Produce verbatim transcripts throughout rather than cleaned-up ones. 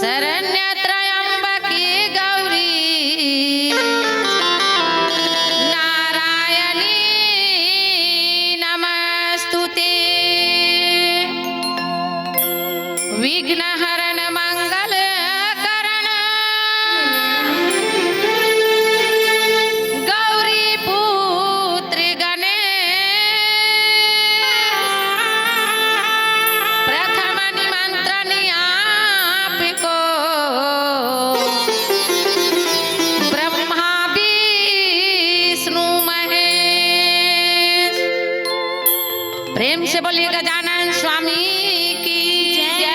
शरण्य त्र्यंबकी गौरी नारायणी नमस्तुते। विघ्न हरण मंगल करण गौरी पुत्र गणेश। प्रथम निमंत्रण आपको ब्रह्मा विष्णु महेश। प्रेम से बोलिए गजानन स्वामी की जय। जय।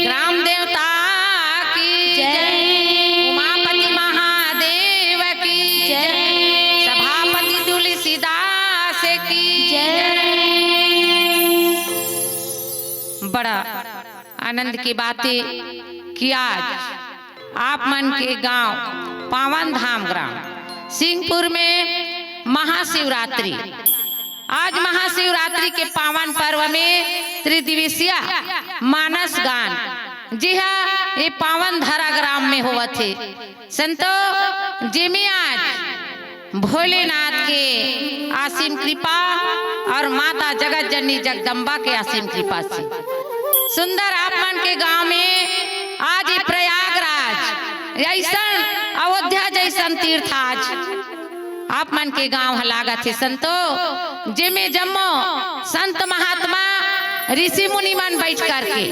ग्राम देवता की जय। जय। उमापति महादेव की जय। जय। सभापति तुलसीदास की जय। जय। बड़ा आनंद की बात हे कि आज आप मन के गांव पावन धाम ग्राम सिंहपुर में महाशिवरात्रि, आज महाशिवरात्रि के पावन पर्व में त्रिदिवसीय मानस गान, जी हाँ, ये पावन धरा ग्राम में होवत हे। संतो, जेमे आज भोलेनाथ के असीम कृपा और माता जगत जननी जगदम्बा के असीम कृपा से सुंदर आप मन के गांव में आज ये प्रयागराज अइसन, अयोध्या जइसन तीर्थ आज आप मन के गांव ह लागत हे संतो, जेमे जम्मो संत महात्मा ऋषि मुनि मन बैठ करके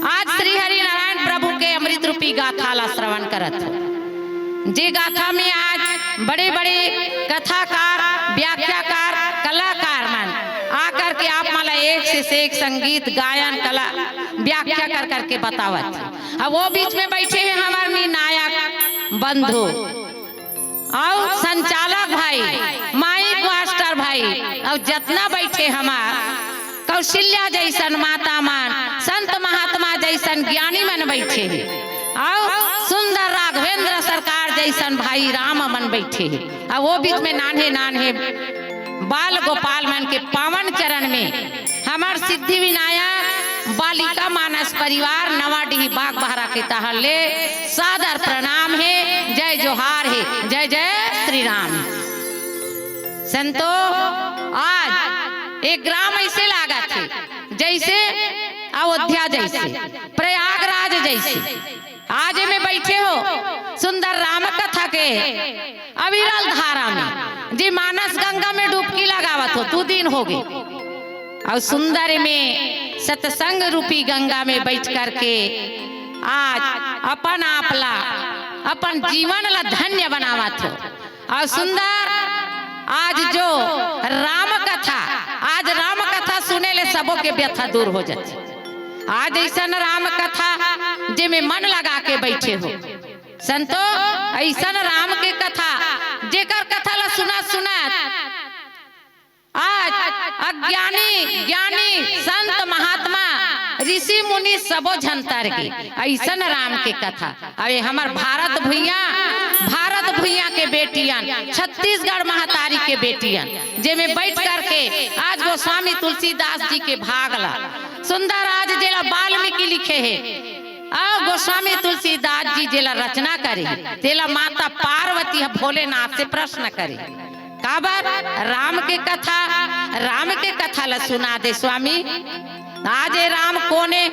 आज श्री हरि नारायण प्रभु के अमृत रूपी गाथा ला श्रवण करत हो। जे गाथा में आज बड़े-बड़े कथाकार, व्याख्याकार, कलाकार मन आकर के आप मन ला एक से एक संगीत, गायन, कला, व्याख्या कर करके बतावत हे। अब वो बीच में बैठे हैं हमार निर्णायक बंधु अउ संचालक भाई, माइक मास्टर भाई, अउ जतना बैठे हमार कौशल्या जइसन माता मन, संत महात्मा जइसन ज्ञानी मन बैठे हे, अउ सुंदर राघवेंद्र सरकार जइसन भाई राम मन बैठे हे, अउ वो बीच में नान्हे नान्हे बाल गोपाल मन के पावन चरण में हमर सिद्धि विनायक बालिका मानस परिवार नवाडीह बागबाहरा के तहर ले सादर प्रणाम हे, जय जोहार हे, जय जय श्री राम। संतो, आज एक ग्राम अइसे लागत हे, जइसे अयोध्या जइसे, प्रयागराज जइसे। आज एमे बैठे हो, सुंदर राम कथा के अविरल धारा में, जे मानस गंगा में डुबकी लगावत हो, दू दिन होगे। अउ सुंदर में सत्संग रूपी गंगा में बैठ करके आज अपन आप ला, अपन जीवन ला धन्य बनावत हो। अउ सुंदर आज जो राम कथा, आज राम कथा सुने ले सबो के व्यथा दूर हो जाथे। आज अइसन राम कथा जेमे मन लगा के बैठे हो संतो, अइसन राम के कथा जेकर कथा ला सुनत सुनत आज अज्ञानी, ज्ञानी, संत, महात्मा, ऋषि, मुनि सबो झन तर गे। अइसन राम के कथा। अरे हमर भारत भुइयां, भारत भुइयां के बेटियन, छत्तीसगढ़ महतारी के बेटियन, जेमे बैठ करके आज गोस्वामी तुलसीदास जी के भाग ला सुंदर आज जेला वाल्मीकि लिखे हे, अउ गोस्वामी तुलसीदास जी जेला रचना करे हे, तेला माता पार्वती ह भोलेनाथ से प्रश्न करे। काबर? राम के कथा, राम के कथा ला सुना दे स्वामी। आज ये राम कोन ए?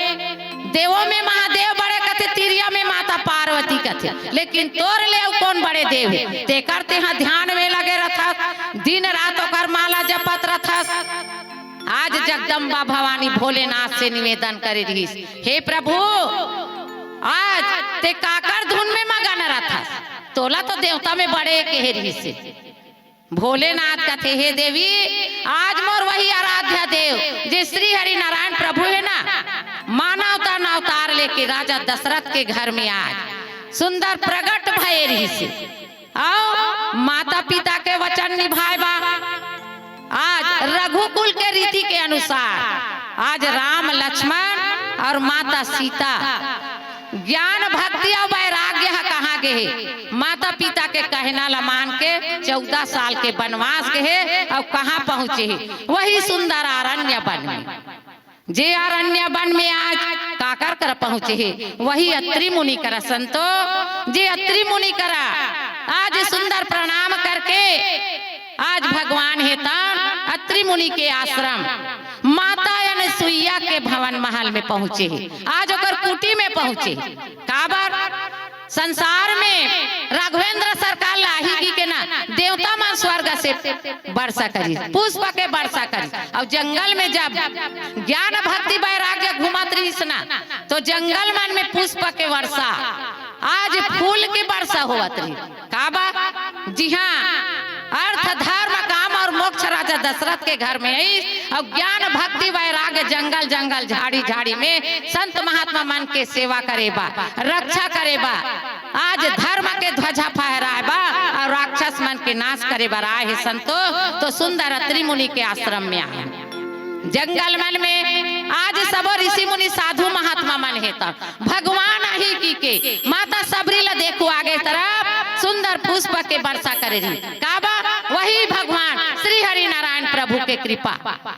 देवों में महादेव बड़े कथे, तिरिया में माता पार्वती कथे, लेकिन तोर ले अउ कोन बड़े देव हे? तेकर तेहा ध्यान में लगे रथस, दिन रात ओकर माला जपत रथस। आज जगदम्बा भवानी भोलेनाथ से निवेदन करे रिहिस, हे प्रभु, आज ते काकर धुन में मगन रथस? तोला तो देवता में बड़े कहे रिहिस हे। भोलेनाथ कथे, हे देवी, आज मोर वही आराध्य देव, जे श्री हरि नारायण प्रभु हे ना, मानव तन अवतार लेके राजा दशरथ के घर में आज सुंदर प्रगट भए रिहिस हे। अउ माता पिता के वचन निभाए बा। आज रघुकुल के रीति के अनुसार आज राम, लक्ष्मण अउ माता सीता ज्ञान, भक्ति अउ वैराग्य ह कहाँ गे हे? माता पिता के कहना ला मान के चौदह साल के वनवास गे हे अउ कहाँ पहुँचे हे? वही सुंदर अरण्य वन में। जे अरण्य वन में आज काकर करा पहुँचे हे, वही अत्रि मुनि करा संतो, जे अत्रि मुनि करा आज सुंदर प्रणाम करके आज भगवान हे तन अत्रि मुनि के आश्रम माता अनसुईया के भवन महल में पहुँचे हे, आज ओकर कुटी में पहुँचे हे। काबर? संसार में राघवेंद्र सरकार ला आही कहिके ना, देवता मन स्वर्ग से वर्षा करिस, पुष्प के वर्षा करिस। अउ जंगल में जब ज्ञान भक्ति वैराग्य घूमत रहिस ना, तो जंगल मन में पुष्प के वर्षा, आज फूल के वर्षा होवत रहिस। काबर? जिहाँ अर्थ, धर्म, काम अउ मोक्ष राजा दशरथ के घर में आइस, अउ ज्ञान, भक्ति, वैराग्य, जंगल, जंगल, झाड़ी, झाड़ी में संत महात्मा मन के सेवा करे बा, रक्षा करे बा, आज धर्म के ध्वजा फहराए बा अउ राक्षस मन के नाश करे बर आए हे संतो, तो सुंदर अत्रि मुनि के आश्रम में आए। जंगल मन में आज सबो ऋषि मुनि साधु महात्मा मन हे, त भगवान आही कहिके माता सबरी ला देखो आगे तरफ सुंदर पुष्प के वर्षा करे रही। काबर? वही भगवान श्री हरि नारायण प्रभु के कृपा।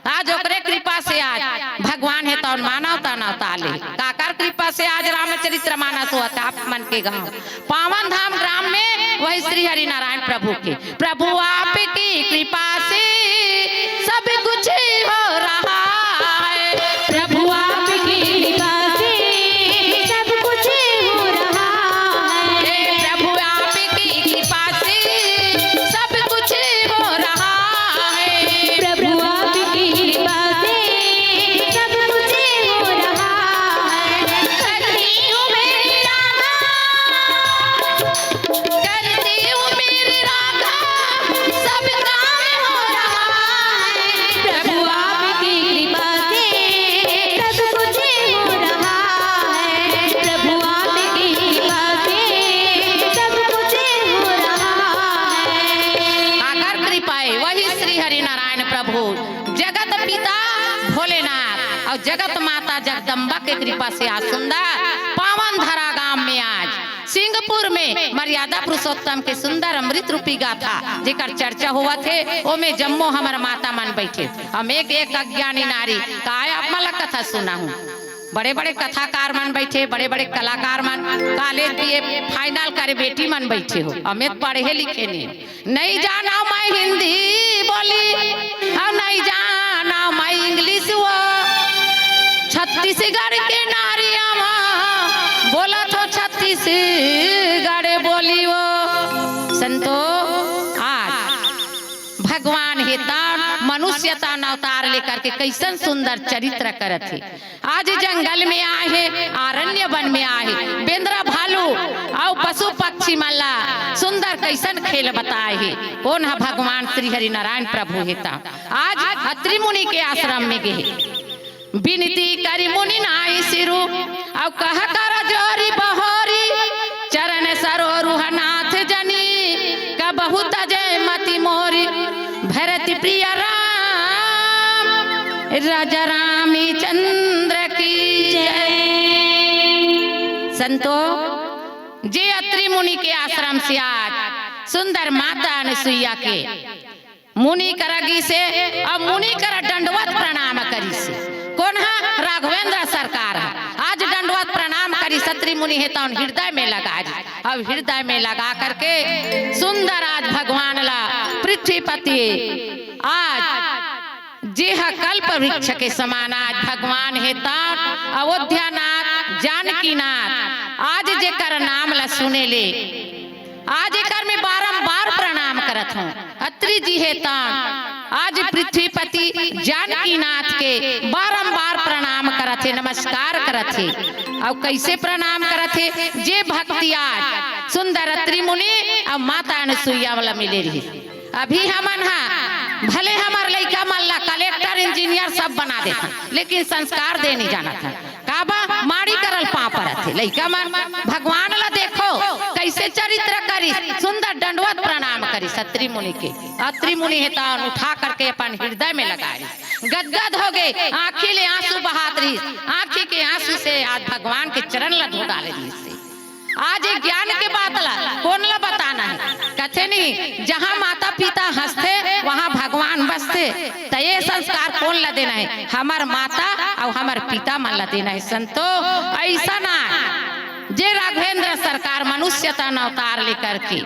आज ओकरे कृपा से आज भगवान हे तौन मानव तन अवतार ले। काकर कृपा से आज रामचरित्र मानस होवत हे आप मन के गांव पावन धाम ग्राम में, वही श्री हरि नारायण प्रभु के। प्रभु आपकी कृपा से सब कुछ हो रहा है। प्रभु आपकी कृपा से सब कुछ हो रहा है। हे प्रभु आपकी कृपा से सब कुछ हो रहा है। प्रभु आपकी कृपा से सब कुछ हो रहा है। करती हूँ मेरी राधा, करती हूँ मेरी राधा, सब काम हो रहा है। प्रभु आपकी कृपा से सब कुछ हो रहा है। प्रभु आपकी कृपा से सब कुछ हो रहा है। काकर कृपा हे? वही श्री हरि नारायण प्रभु, जगत पिता भोलेनाथ अउ जगत माता जगदम्बा के कृपा से आज सुंदर पावन धरा गांव में आज सिंहपुर में मर्यादा पुरुषोत्तम के सुंदर अमृत रूपी गाथा, जेकर चर्चा होवत हे, ओमे जम्मो हमर माता मन बइठे। हम एक एक अज्ञानी नारी, काय आप मन ला कथा सुनाहूं? बड़े बड़े कथाकार मन बइठे, बड़े बड़े कलाकार मन, कॉलेज बीए फाइनल करे बेटी मन बइठे हो, अमित पढ़े लिखे नहीं। नहीं जाना मैं हिंदी बोली, अउ नहीं जाना मैं इंग्लिश वो। छत्तीसगढ़ के नारिया मा बोलत हो छत्तीसगढ़ बोली वो। संतो, आज भगवान हे तन मनुष्य तन अवतार लेकर के कइसन सुंदर चरित्र करत हे। आज जंगल में आए हे, अरण्य वन में आए हे, बेंदरा भालू अउ पशु पक्षी मन ला सुंदर कइसन खेल बताए हे। कोन ह? भगवान श्री हरि नारायण प्रभु हे। त आज अत्रि मुनि के आश्रम में गे हे। बिनती करी मुनि नाई सिरु, अउ कह कर जोरी बहोरी, चरण सरोरुह नाथ जनी, कबहु तजय मति मोरी। भरत प्रिय राम, राजा रामचंद्र की जय। संतो, जे अत्रि मुनि के आश्रम से आज सुंदर माता अनसुईया के मुनि करा गिसे, अउ मुनि करा दंडवत प्रणाम करिसे। कोन ह? राघवेंद्र सरकार ह। आज दंडवत प्रणाम करिस अत्रि मुनि हे, तौन हृदय में लगा दी। अब हृदय में लगा करके सुंदर आज भगवान ला पृथ्वीपति आज जे ह कल्प वृक्ष के समान आज भगवान हे, तौन अयोध्यानाथ, जानकीनाथ, आज जेकर नाम ला सुने ले आज एकर में बारंबार प्रणाम करत हूँ। अत्रि जी हे तन आज पृथ्वीपति जानकीनाथ के बारंबार प्रणाम करत हे, नमस्कार करत हे। अउ कइसे प्रणाम करत हे? जे भक्ति आज सुंदर अत्रि मुनि अउ माता अनसुईया वाला मिले रहिस। अभी हमन हा भले हमर लइका मन ला कलेक्टर, इंजीनियर सब बना देथन, लेकिन संस्कार दे नइ जानत हन। काबर? माड़ी करल पाँव परत हे। लइका मन भगवान ला देखो, कइसे चरित्र करिस, सुंदर दंडवत प्रणाम करिस अत्रि मुनि के। अत्रि मुनि हे तन उठा करके अपन हृदय में लगा रहिस। गदगद हो गे, आँखी ले आंसू बहात रहिस। आँखी के आंसू से आज भगवान के चरण ला धो डाले रहिस। आज ये ज्ञान के बात ला कोन ला बताना हे? कथे नहीं, जहाँ माता पिता हंसथे, वहाँ भगवान बसथे। त ये संस्कार कोन ला देना हे? हमर माता अउ हमर पिता मन ला देना हे संतो। अइसन आय जे राघवेंद्र सरकार मनुष्य तन अवतार लेकर के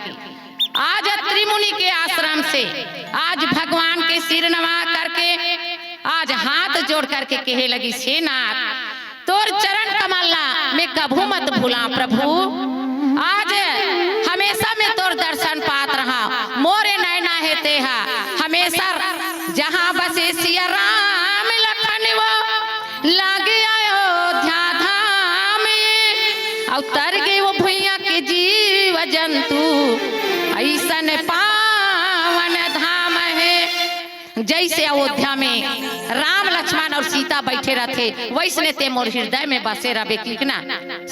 आज अत्रि मुनि के आश्रम से आज भगवान के सिर नवा करके आज हाथ जोड़ करके कहे लगिस, हे नाथ, तोर चरण कमल ला मैं कभू मत भूला प्रभु। आज हमेशा मैं तोर दर्शन पात रहा, मोरे नैना हे तेहा हमेशा। जहाँ बसे सिया राम लखन वो लागे अयोध्या धाम, अउ तर गे वो भुइयां के जीव जंतु, अइसन पावन धाम हे। जइसे अयोध्या में राम लक्ष्मण अउ सीता बइठे रथे, वइसने तें मोर हृदय में बसे रबे, ठीक ना?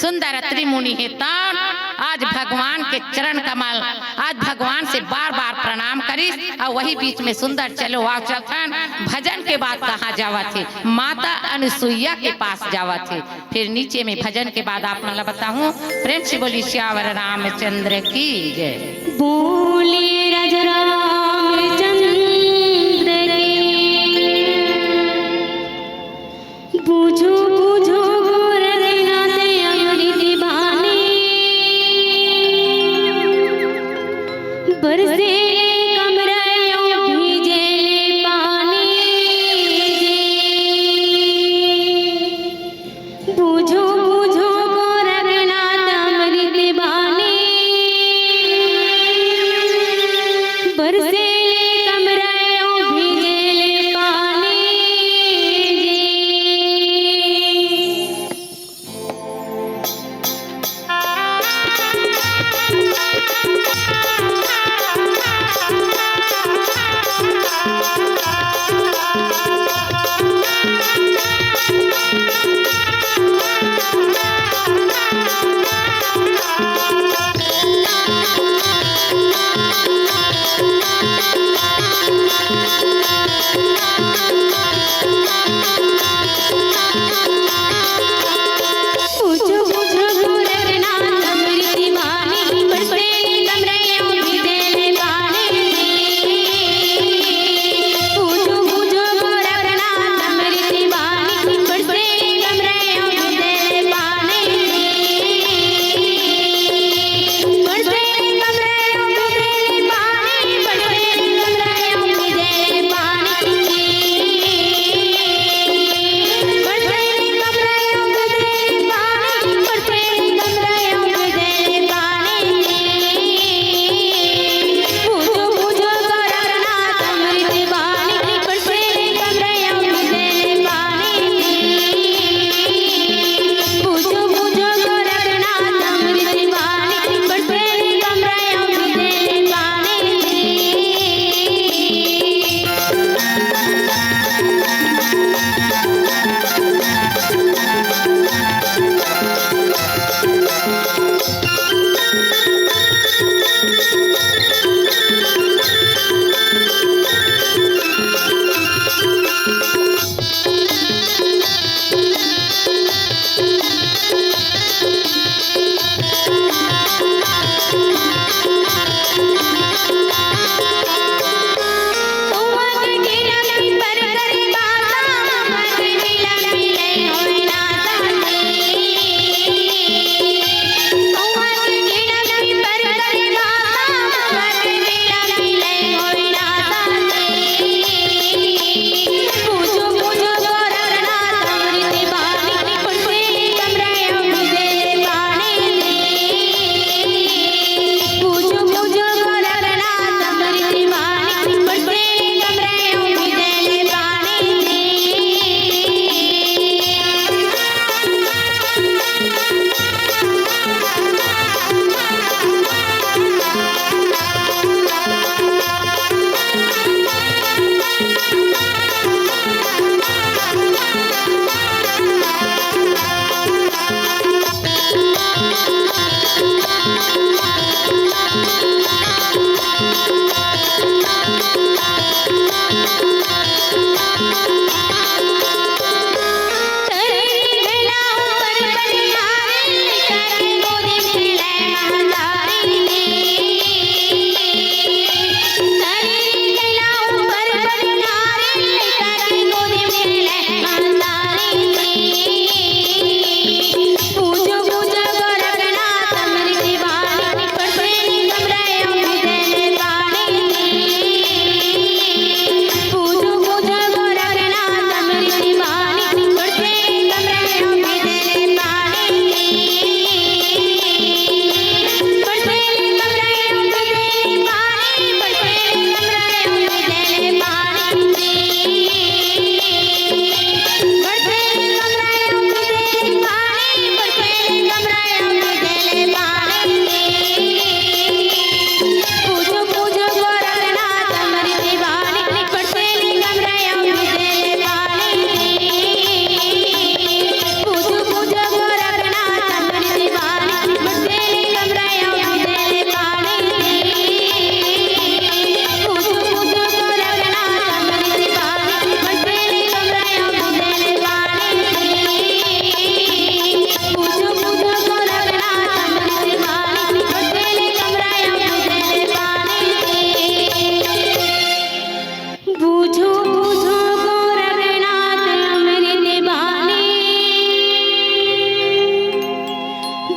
सुंदर अत्रि मुनि हे तन आज भगवान के चरण कमल, आज भगवान से बार बार प्रणाम करिस। अउ वही बीच में सुंदर चलो आओ चलथन, भजन के बाद कहाँ जावत हे? माता अनुसुईया के पास जावत हे। फिर नीचे में भजन के बाद आप मन ला बताहूँ। प्रेम से बोली सियावर रामचंद्र की जय। बोले राजा रामचंद्र की। बूझो बूझो गोरखनाथ अमृत बानी। बरसे कमरा यूं भीजे ले पानी। बूझो बूझो गोरखनाथ अमृत बानी। बरसे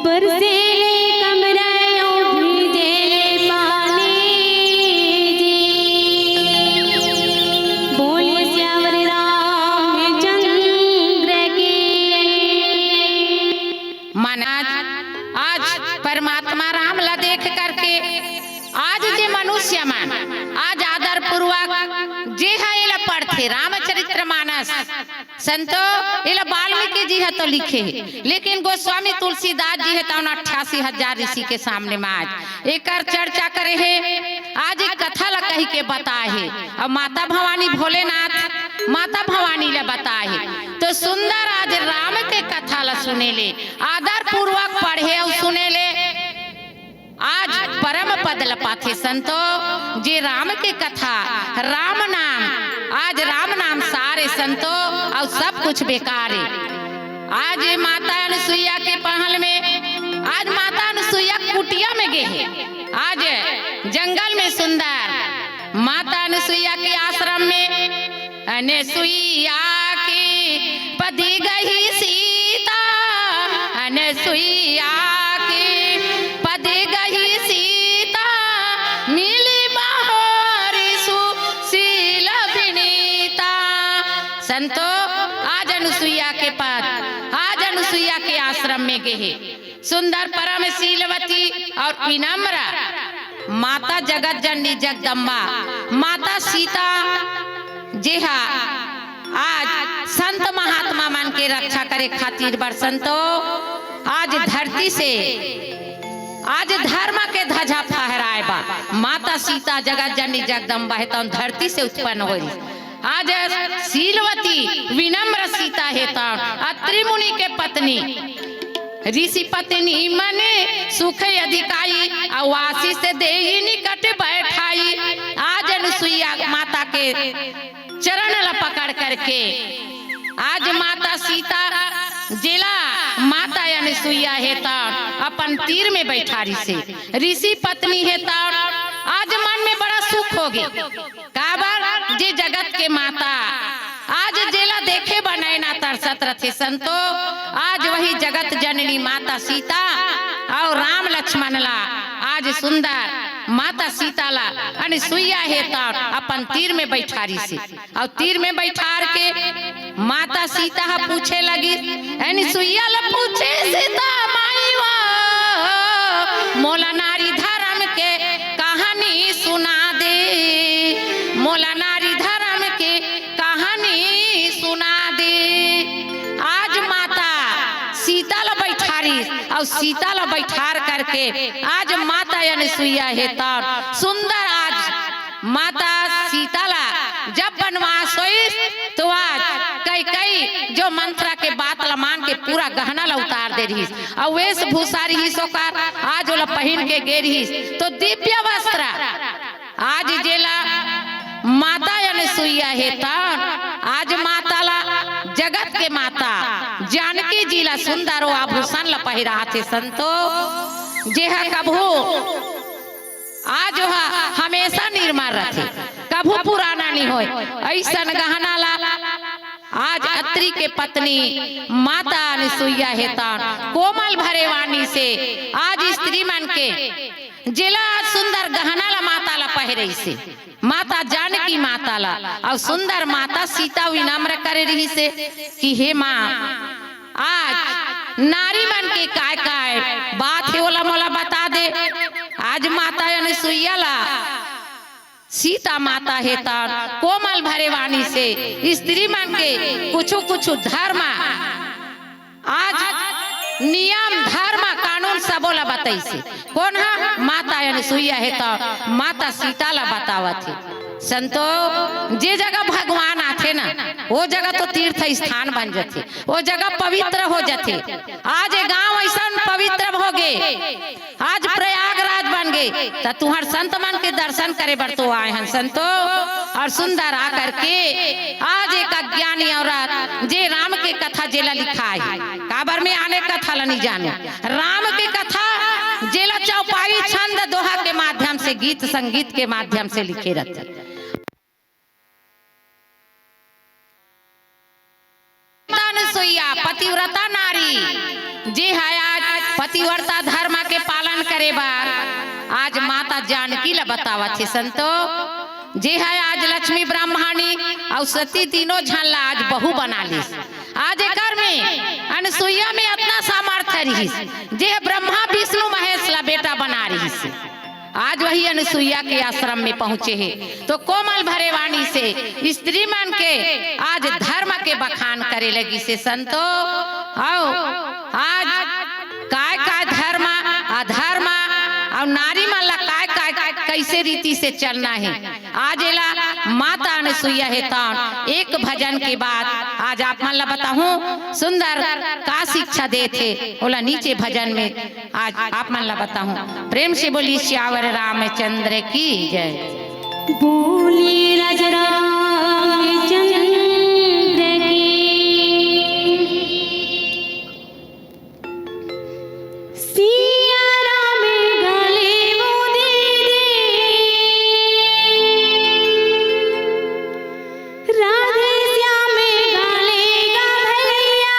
बरसेले कमरयो भीजेले पानी जी। बोले सियावर रामचंद्र की। महाराज, आज परमात्मा राम ला देख करके आज जे मनुष्य मन आज आदर पूर्वक जे ह एला पढ़थे रामचरित्र मानस, संतो, एला वाल्मीकि जी ह तो लिखे हे, लेकिन गोस्वामी तुलसीदास जी ह तौन अट्ठासी हजार ऋषि के सामने म आज एकर चर्चा करे हे। आज एक कथा ला कहि के बताए हे। अउ माता भवानी भोलेनाथ, माता भवानी ला बताए हे। तो सुंदर आज राम के कथा ला सुने ले, आदर पूर्वक पढ़े अउ सुने ले। आज परम पद ल पाथे संतो, जे राम के कथा, राम नाम, आज राम नाम सारे संतो, अउ सब कुछ बेकार हे। आज ये माता अनुसुईया के पहल में, आज माता अनुसुईया कुटिया में गे हे, आज जंगल में सुंदर माता अनुसुईया के आश्रम में अनसुईया के पदि गही सीता, अनसुईया के पदि गही सीता, मिली महरी सुशील विनीता। संतो, आज अनुसुईया के पद, आज अनुसुईया के आश्रम में गे हे। सुंदर परम शीलवती अउ विनम्र माता जगत जननी जगदम्बा माता सीता जे हा आज संत महात्मा मन के रक्षा करे खातिर बर संतो आज धरती से आज धर्म के ध्वजा फहराए बा माता सीता जगत जननी जगदम्बा हे तौन धरती से उत्पन्न होइस। आज शीलवती विनम्र सीता हे तौन अत्रि मुनि के पत्नी ऋषि पत्नी मन सुख अधिकाई, अउ आशीष देई निकट बैठाई। आज अनुसुईया माता के चरण ला पकड़ करके आज माता सीता जेला माता अनुसुईया हे त अपन तीर में बैठारिस हे, ऋषि पत्नी हे त आज मन में बड़ा सुख होगे। काबर जे जगत के माता आज जेला देखे बर नैना तरसत रथे संतो, आज वही जगत जननी माता सीता अउ राम लक्ष्मण ला आज सुंदर माता सीता ला अनुसुईया हे त अपन तीर में बैठारिस हे। अउ तीर में बैठार के माता सीता ह पूछे लगिस, अनुसुईया ला पूछे सीता माई वो, मोला नारी धर्म के कहानी सुना दे, मोला नारी धर्म के कहानी सुना दे। आज माता सीता ला बैठारिस अउ सीता ला बैठार करके आज माता अनुसुईया हे त सुंदर आज माता सीता ला जब बनवास होइस तो आज कैकई जो मंथरा के बात ला मान के पूरा गहना ला उतार दे रिहिस अउ वेशभूषा रिहिस ओकर, आज ओला पहिन के गे रिहिस तो दिव्य वस्त्र आज जेला माता अनुसुईया हे त आज माता ला जगत के माता जानकी जी ला सुंदर ओ आभूषण ला पहिराथे संतो, जेहा कभू आज ओहा हमेशा निर्मल रथे, कभू पुराना नइ होय। अइसन गहना ला आज अत्रि के पत्नी माता अनुसुईया हे त कोमल भरे वाणी से आज स्त्री मन के जेला आज सुंदर गहना ला माता ला पहिरइस हे, माता जानकी माता ला अउ सुंदर माता सीता विनम्र करे रिहिस हे कि हे माँ, आज नारी मन के काय काय बात हे ओला मोला बता दे। आज माता अनुसुईया ला सीता माता हे त कोमल भरे वाणी से स्त्री मन के कुछु कुछु धर्म आज नियम धर्म कानून सबो ला बतइस हे। कोन ह? माता अनुसुईया हे त माता सीता ला बतावत हे। संतो, जे जगह भगवान आथे ना, ओ जगह तो तीर्थ स्थान बन जथे, ओ जगह पवित्र हो जथे। आज ये गांव अइसन पवित्र होगे, आज प्रयागराज बन गे, त तुंहर संत मन के दर्शन करे बर तो आए हन संतो। अउ सुंदर आकर के आज एक अज्ञानी औरत जे राम के कथा जेला लिखाय हे, काबर में आने कथा ला नइ जाने, राम के कथा जेला चौपाई छंद दोहा के माध्यम से, गीत संगीत के माध्यम से लिखे रथे। अनुसुईया पतिव्रता नारी, जे ह आज पतिव्रता धर्म के पालन करे बर आज माता जानकी ला बतावत हे संतो, जे हे आज लक्ष्मी ब्रह्माणी अउ सती तीनों झन ला आज बहू बना लिस। आज एकर में अनसुईया में अतना सामर्थ्य रिहिस, जे ब्रह्मा विष्णु महेश ला बेटा बना रिहिस। आज वही अनसुईया के आश्रम में पहुंचे हे, तो कोमल भरे वाणी से स्त्री मन के आज धर्म के बखान करे लगिस हे संतो। अउ आज काय काय धर्म, अधर्म अउ नारी मन ला काय काय, कैसे रीति से चलना हे, आज एला माता अनसुईया हे तौन एक भजन के बाद आज आप मन ला बताहूं सुंदर का शिक्षा देथे, ओला नीचे भजन में आज आप मन ला बताहूं। प्रेम से बोली सियावर रामचंद्र की जय। बोली राजा रामचंद्र की। सिया राम गले वो दे दे, राधे श्याम गले गा भैया,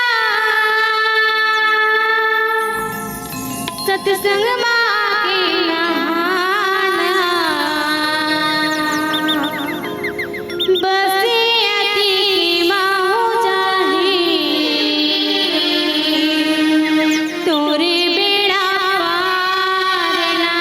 सत्संग माँ के नहाना, बस अति की माँ हो जाए, तोरे बेड़ा पार ना।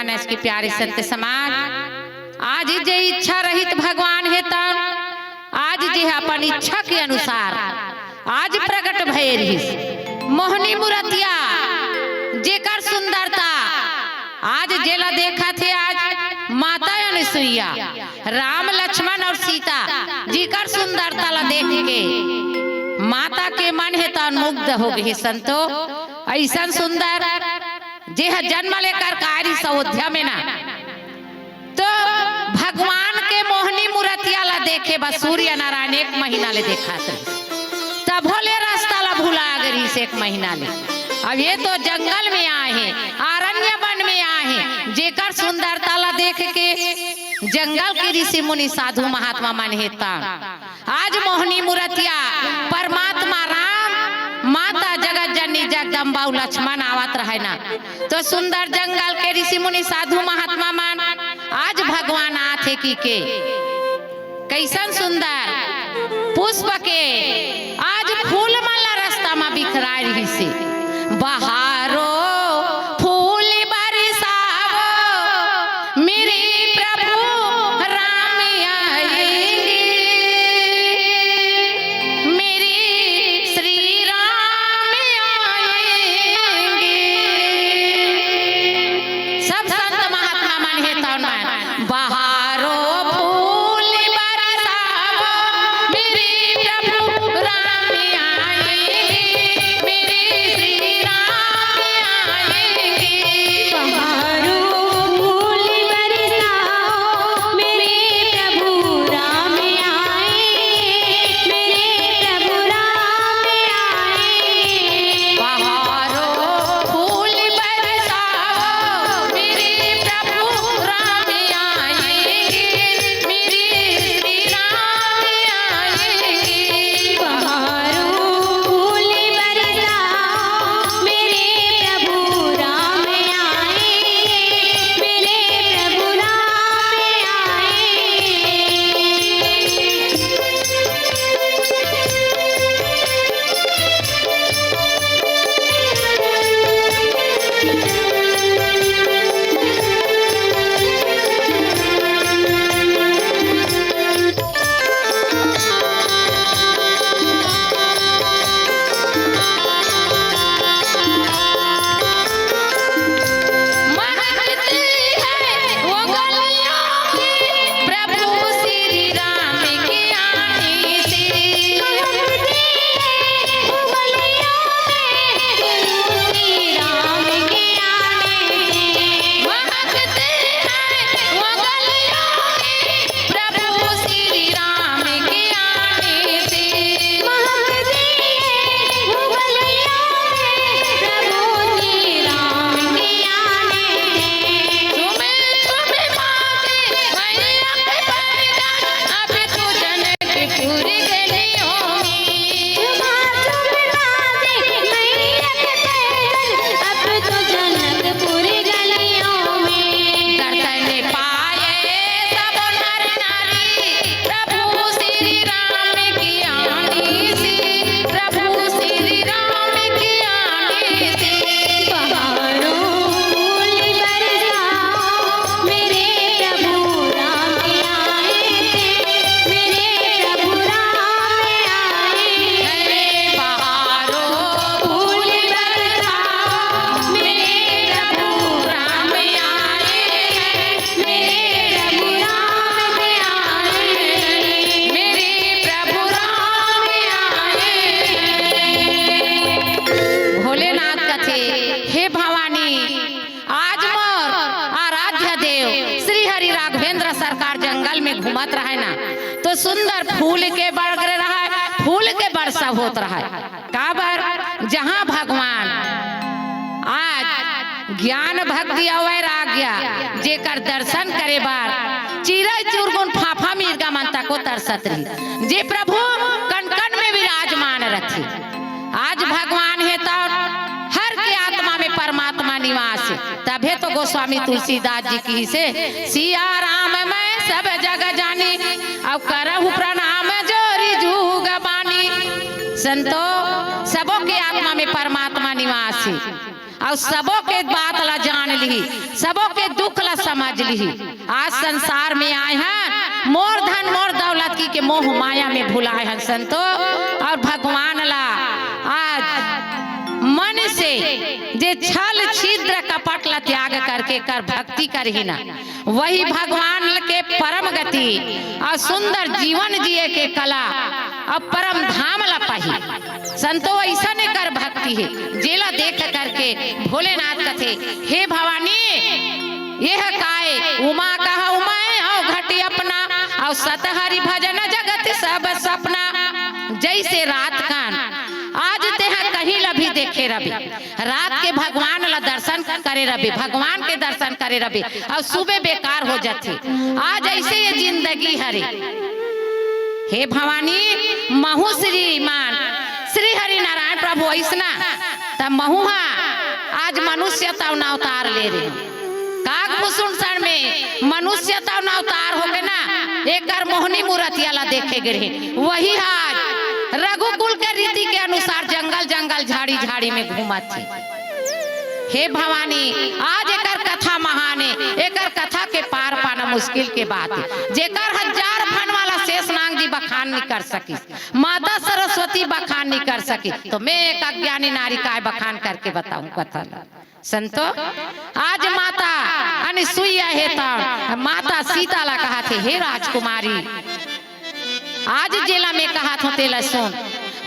मानस के प्यारे संत समाज, आज जे इच्छा रहित भगवान हे तन, आज जे अपन इच्छा के अनुसार आज प्रकट भय रहिस। मोहनी मूरतिया, जेकर सुंदरता आज जेला देखत हे, आज माता अनुसुईया, राम लक्ष्मण और सीता जेकर सुंदरता ला देख के माता के मन हे तन मुग्ध हो गे संतो। अइसन सुंदर जे ह जन्म लेकर कारिस अयोध्या में ना, तो भगवान के मोहनी मूरतिया ला देखे बर सूर्य नारायण एक महीना ले देखत रहिस, तभो ले रस्ता ला भुला गे रहिस एक महीना ले। अब ये तो जंगल में आए हे, अरण्य वन में आए हे, जेकर सुंदरता ला देख के जंगल के ऋषि मुनि साधु महात्मा मन हे तन आज मोहनी मूरतिया परमात्मा राम, माता जगत जननी जगदम्बा अउ लक्ष्मण आवत रहय ना, तो सुंदर जंगल के ऋषि मुनि साधु महात्मा मन आज भगवान आथे कहिके। कइसन सुंदर पुष्प के आज फूल मन ला रस्ता म बिखराय रहिसे। बहारो फूल बरसावो, मेरे प्रभु राम आएंगे, मेरे श्री राम आएंगे। सब संत महात्मा मन हे तन मन, बहारो फूल बरसावो, मेरे प्रभु राम आएंगे, मेरे श्री राम आएंगे। बहारो फूल बरसाओ, मेरे प्रभु राम आएंगे, मेरे प्रभु राम आएंगे। बहारो फूल बरसाओ, मेरे प्रभु राम आएंगे, मेरे श्री राम आएंगे। बहारो फूल बरसाओ, मेरे प्रभु राम आएंगे, मेरे प्रभु राम आएंगे। महकती है वो गलियों में प्रभु श्री राम के आने से। महकती है वो गलियों में प्रभु श्री राम के आने से। महकती है वो गलियों में प्रभु श्री राम के आने से। महकती है वो गलियों में प्रभु श्री राम के आने से। झूमे झूमे बाजे मैया के पैजन, अब तो जनकपुर गलियों में। झूमा झूम बाजे मैया के पैजन, अब तो जनकपुर गलियों में। दर्शन पाए सब नर नारी, प्रभु श्री राम की आनी से, प्रभु श्री राम की आनी से। बहारो फूल बरसाओ, मेरे प्रभु राम आए थे, मेरे प्रभु राम आए। अरे बहारो फूल बरसाओ, मेरे प्रभु राम आए हैं, मेरे प्रभु राम आए, मेरे प्रभु राम आए। भोलेनाथ कथे, हे भवानी, आज मोर आराध्य देव श्री हरि राघवेंद्र सरकार जंगल में घूमत रहय ना, तो सुंदर फूल के बरगरे रहय, फूल के बरसा होत रहय। काबर? जहाँ भगवान आज ज्ञान भक्ति अउ वैराग्य जेकर दर्शन करे बर चिरई चुरगुन फाफा मिर्गा मन तको तरसत रही, जे प्रभु कण कण में विराजमान रथे। आज भगवान हे त हर के आत्मा में परमात्मा निवास हे। तभे तो गोस्वामी तुलसीदास जी कहिसे, सिया राम मैं सब जग जानी, अउ करहु प्रणाम जोरी जुग बानी। संतो, सबो के आत्मा में परमात्मा निवास हे, अउ सबो के बात ला जान लिही, सबो के दुख ला समझ लिही। आज संसार में आए हन, मोर धन मोर दौलत कहिके मोह माया में भुलाए हन संतो। अउ भगवान ला आज मन से जे छल छिद्र कपट ला त्याग करके कर भक्ति करही ना, वही भगवान के परम गति अउ सुंदर जीवन जिए के कला अउ परम धाम ला पाही। संतो, अइसन एकर भक्ति हे, जेला देख करके भोलेनाथ कथे, "हे भवानी, एह काय उमा कहउँ मैं, हौं घटी अपना, अउ सत हरि भजन जगत सब सपना।" जइसे रात कन आज तेहा कहीं ला भी देखे रबे, रात के भगवान ला दर्शन करे रबे, भगवान के दर्शन करे रबे, अउ सुबह बेकार हो जाथे। आज अइसे ये जिंदगी हरे। हे भवानी, महू श्रीमान श्री हरि नारायण प्रभु अइसना, त महू हा आज मनुष्य तव ना अवतार ले रहे। काग भूषण सर में मनुष्य तव ना अवतार होके ना, एकर मोहनी मूरतिया ला देखे गे रहे। वही आज रघुकुल के रीति के अनुसार जंगल जंगल, झाड़ी झाड़ी में घूमत हे। हे भवानी, आज एकर कथा महान हे, एकर कथा के पार पाना मुश्किल के बात हे। जेकर हजार फन वाला शेष नाग जी बखान नहीं कर सकिस, माता सरस्वती बखान नहीं कर सकिस, तो मैं एक अज्ञानी नारी काय बखान करके बताऊं कथा ला। संतो, आज माता अनसुईया हे त माता सीता ला कहाथे, "हे राजकुमारी, आज जेला मैं कहाथों तेला सुन,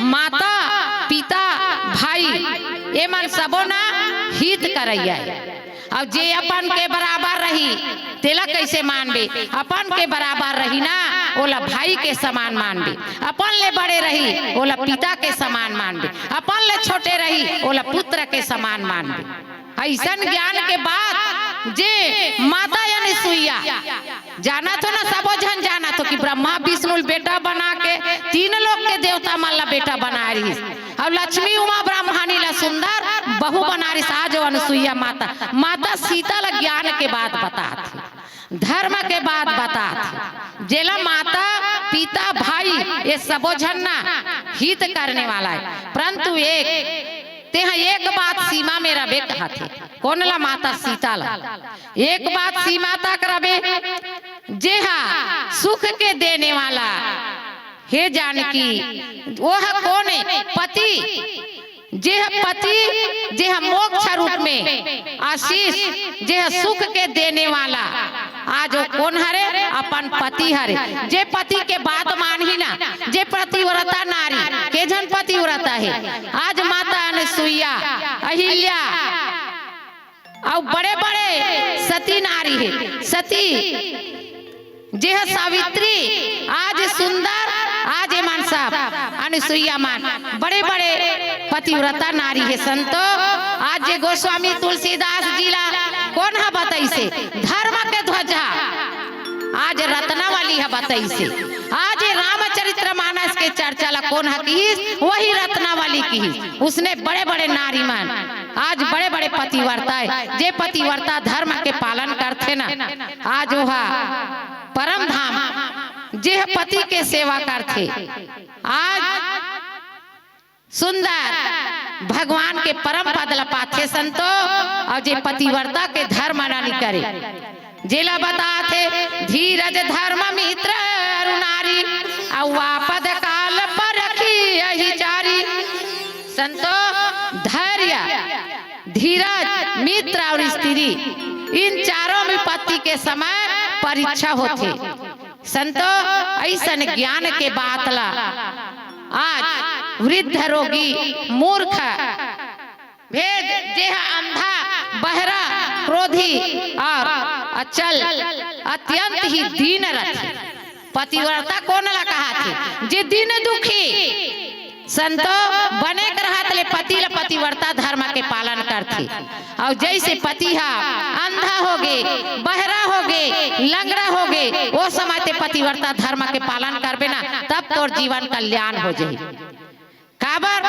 माता, पिता, भाई, एमन सबो ना हित करइया हे। अउ जे अपन के बराबर रही, तेला कइसे मानबे? अपन के बराबर रही ना, ओला भाई के समान मानबे। अपन ले बड़े रही, ओला पिता के समान मानबे। अपन ले छोटे रही, ओला पुत्र के समान मानबे।" अइसन ज्ञान के बात जे माता अनसुईया जानत हो ना, सबो झन जानत हो कि ब्रह्मा विष्णु ल बेटा बना के तीन लोक के देवता मन ला बेटा बनाए रहिस, अउ लक्ष्मी उमा ब्रह्मणी ला सुंदर बहू बना रहिस। आज ओ अनसुईया माता, माता सीता ला ज्ञान के बात बतात हे, धर्म के बात बतात हे, जेला माता, पिता, भाई, ये सबो झन ना हित करने वाला हे, परंतु एक तेहा एक बात सीमा में रबे कहाथे। कोन ला? माता सीता ला। एक बात सीमा तक रबे, जेहा सुख के देने वाला, हे जानकी, ओह कोन हे? पति। जेह पति, जेह मोक्ष रूप में आशीष, जेह सुख के देने वाला, आज ओ कोन हरे? अपन पति हरे। जे पति के बात मानही ना, जे पतिव्रता नारी, के झन पतिव्रता हे? आज माता अनसुईया, अहिल्या, अउ बड़े-बड़े सती नारी हे, सती, जेह सावित्री, आज सुंदर, आज एमन सब, अनसुईया मन, बड़े-बड़े पतिव्रता नारी हे संतो। आज जे गोस्वामी तुलसीदास जी ला कोन ह बताइसे? धर्म के ध्वजा। आज रत्नावली ह बताइसे। आज ये रामचरित्र मानस के चर्चा ला कोन ह किहिस? वही रत्नावली किहिस। उसने बड़े-बड़े नारी मन, आज बड़े-बड़े पतिव्रता हे, जे पतिव्रता धर्म के पालन करथे ना, आज ओहा परम धाम, जेह पति के सेवा करथे, आज सुंदर भगवान के परम पद ल पाथे संतो। अउ जे पतिव्रता के धर्म न निकरे, जेला बतात हे, धीरज धर्म मित्र अरु नारी, अउ आपद काल परखी अहिचारी। संतो, धैर्य, धीरज, मित्र और स्त्री, इन चारों विपत्ति के समय परीक्षा होथे। संतो, अइसन ज्ञान के बात ला आज वृद्ध, रोगी, मूर्ख, भेद, जेह अंधा, बहरा, क्रोधी और अचल, अत्यंत ही दीन रथे। पतिव्रता कोन ला कहाथे? जे दीन दुखी संतो बने के रहत ले पति ल पतिव्रता धर्म के पालन करथे। अउ जइसे पति ह अंधा होगे, बहरा होगे, लंगड़ा होगे, ओ समय ते पतिव्रता धर्म के पालन करबे ना, तब तोर जीवन कल्याण हो जाही। काबर?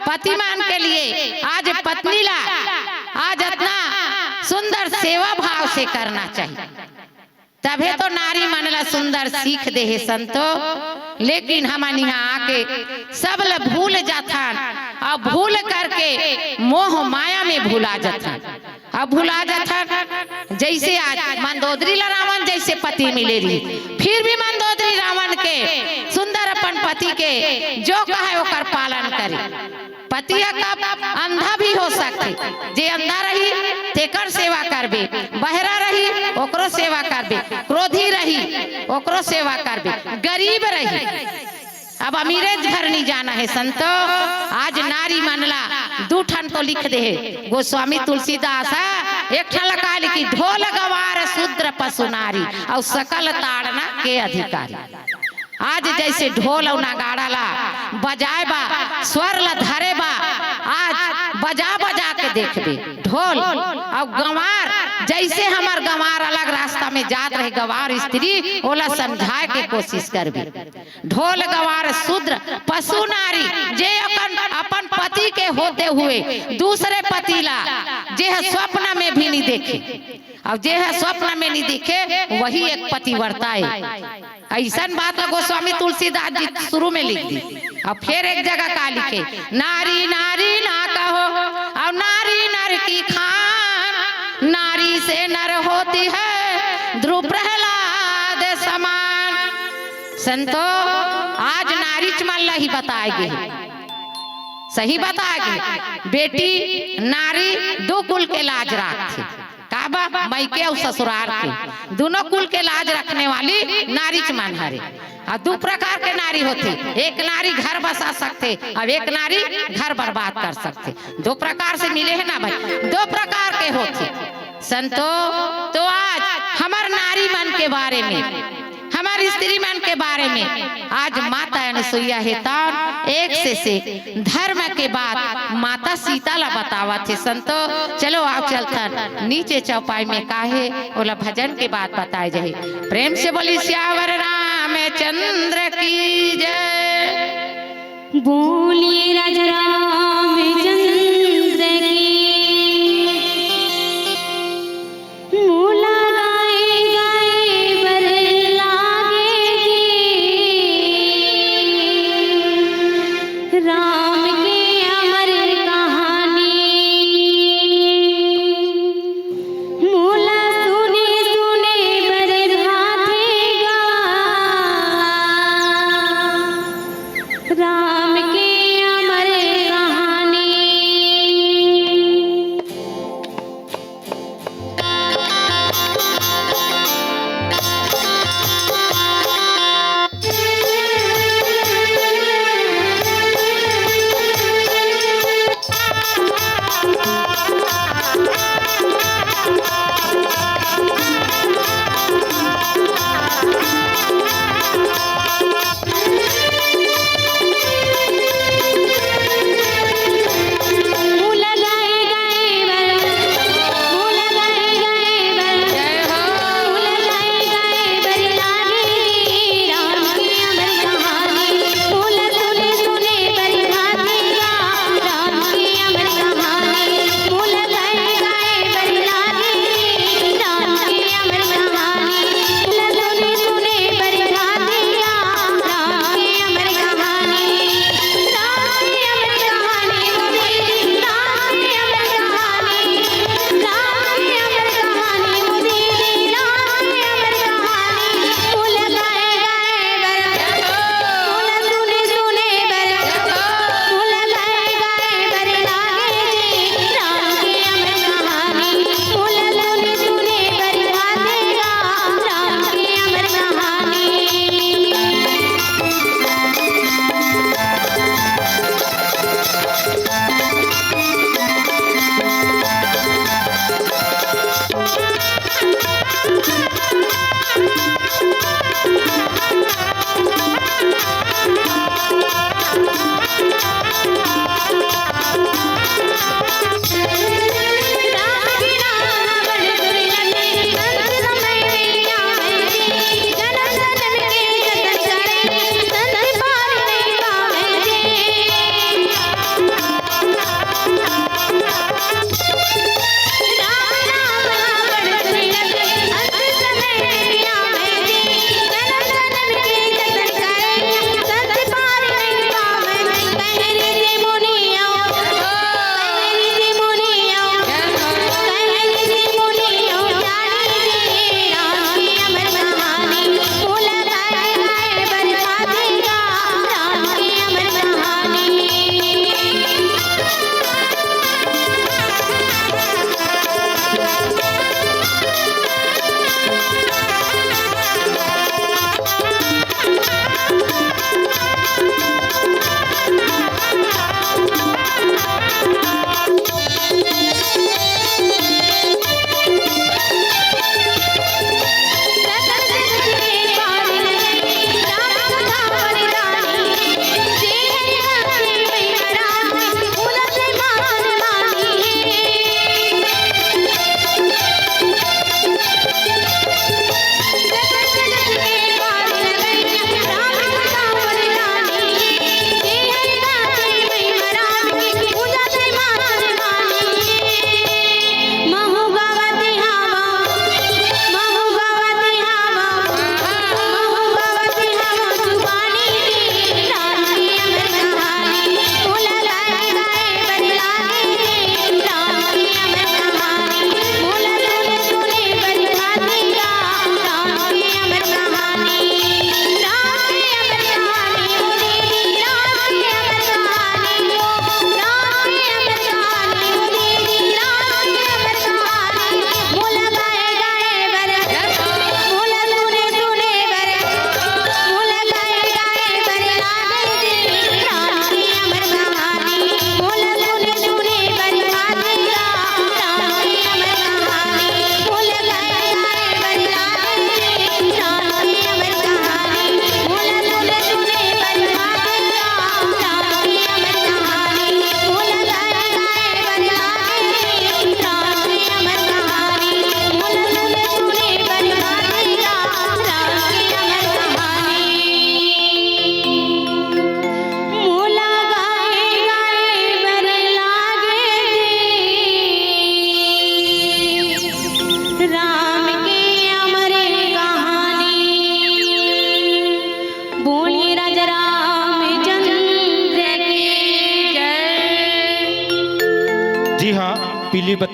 पति मान के लिए आज पत्नी ला आज अतना सुंदर सेवा भाव से करना चाहिए। तभे तो नारी मन ला सुंदर सीख दे हे संतो। लेकिन हमन इहाँ आके सब ला भूल जाथन अउ भूल करके मोह माया में भुला जाथन। अब भुला जाथन। जैसे आज मंदोदरी ला रावण जैसे पति मिले रही, फिर भी मंदोदरी रावण के सुंदर अपन पति के जो कहे ओकर पालन करे। पति ह कब अंधा भी हो सकथे, जे अंधा रही तेकर सेवा करबे, बहरा रही ओकरो सेवा करबे, क्रोधी रही ओकरो सेवा करबे, गरीब रही। अब अमीरे घर नहीं जाना है संतो। आज नारी मन ला दू ठन तो लिख दे हे गोस्वामी तुलसीदास ह। एक ठन ला का लिखी, ढोल गवार शूद्र पशु नारी, अउ सकल ताड़ना के अधिकारी। आज जैसे ढोल अउ नगाड़ा ला बजाए बा, स्वर ला धरे बा, आज बजा बजा के देखबे ढोल अउ गंवार। जैसे हमर गंवार अलग रास्ता में जात रहे, गंवार स्त्री, ओला समझाए के कोशिश करबे। ढोल गंवार शूद्र पशु नारी, जे अपन, अपन पति के होते हुए दूसरे पति ला, जे ह स्वप्न में भी नहीं देखे, अउ जे ह स्वप्न में नहीं देखे, वही एक पतिव्रता है। ऐसन बात ला गोस्वामी तुलसीदास जी शुरू में लिख दी। अब फिर एक जगह का लिखे, नारी नारी ना कहो, अउ नारी नर की खान, नारी से नर होती है ध्रुव प्रहलाद समान। संतो, आज नारीच मन ला ही बताए गे हे, सही बताए गे हे। बेटी नारी दू कुल के लाज राखथे, का बा, मइके अउ ससुराल के, दूनों कुल के लाज रखने वाली नारीच मन हरे। अउ दू प्रकार के नारी होथे, एक नारी घर बसा सकथे, अउ एक नारी घर बर्बाद कर सकथे। दू प्रकार से मिले हे ना भाई, दू प्रकार के होथे। संतो, तो आज हमर नारी मन के बारे में, हमर स्त्री मन के बारे में आज माता अनुसुईया हे तौन एक से, से धर्म के बात माता सीता ला बतावत हे। संतो, चलो आओ चलथन नीचे चौपाई में का हे, ओला भजन के बात बताए जाही। प्रेम से बोली सियावर रामचंद्र की जय। बोलिए राजा रामचंद्र की। मोला गाए गाए बर लागे जी, राम के अमर कहानी। मोला सुने सुने बर भाथे गा, राम के अमर कहानी।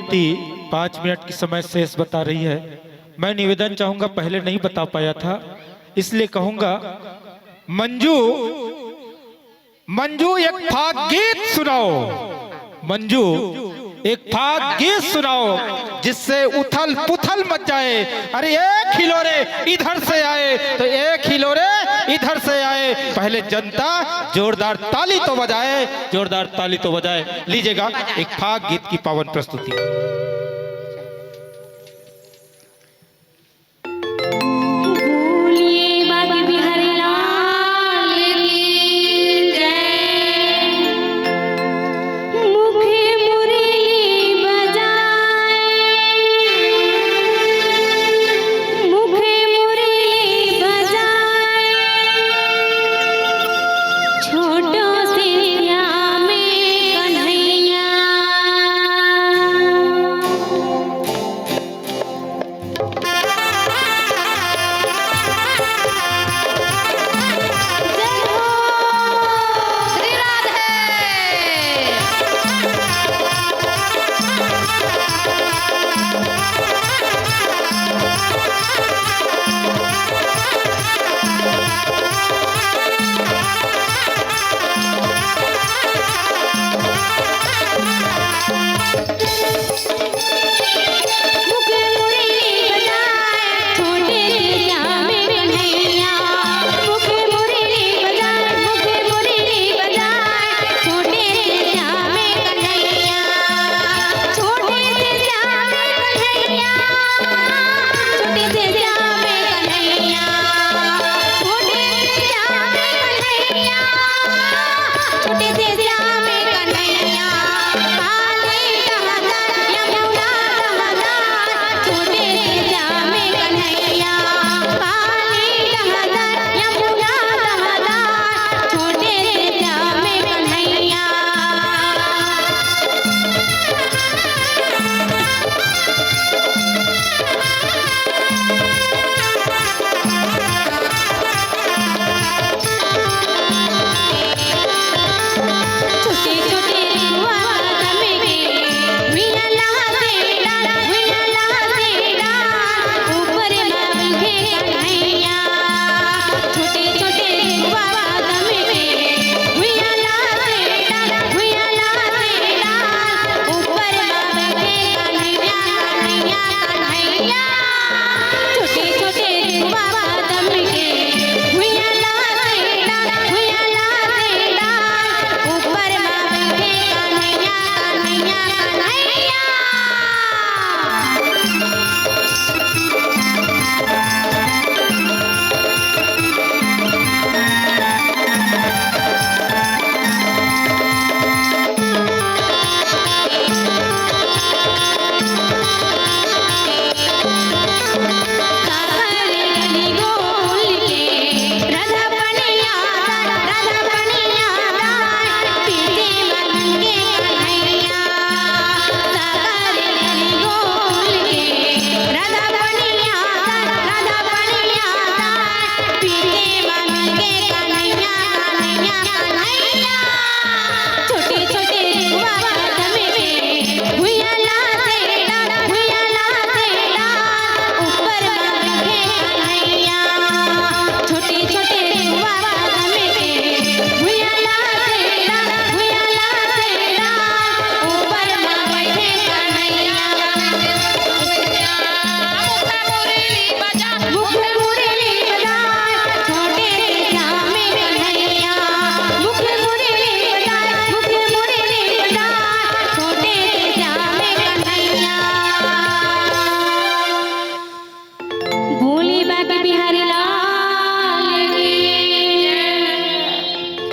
पंक्ति पाँच मिनट की समय शेष बता रही है। मैं निवेदन चाहूंगा, पहले नहीं बता पाया था, इसलिए कहूंगा, मंजू, मंजू, एक फाग गीत सुनाओ। मंजू, एक फाग गीत सुनाओ, जिससे उथल पुथल मच जाए। अरे, एक हिलोरे इधर से आए तो एक हिलोरे इधर से आए। पहले जनता जोरदार ताली तो बजाए, जोरदार ताली तो बजाए। लीजिएगा एक फाग गीत की पावन प्रस्तुति। बोलिए बांके बिहारी लाल की जय। मुख मुरली बजाए, मुख मुरली बजाए, छोटो से श्याम कन्हैया। जय हो श्री राधे।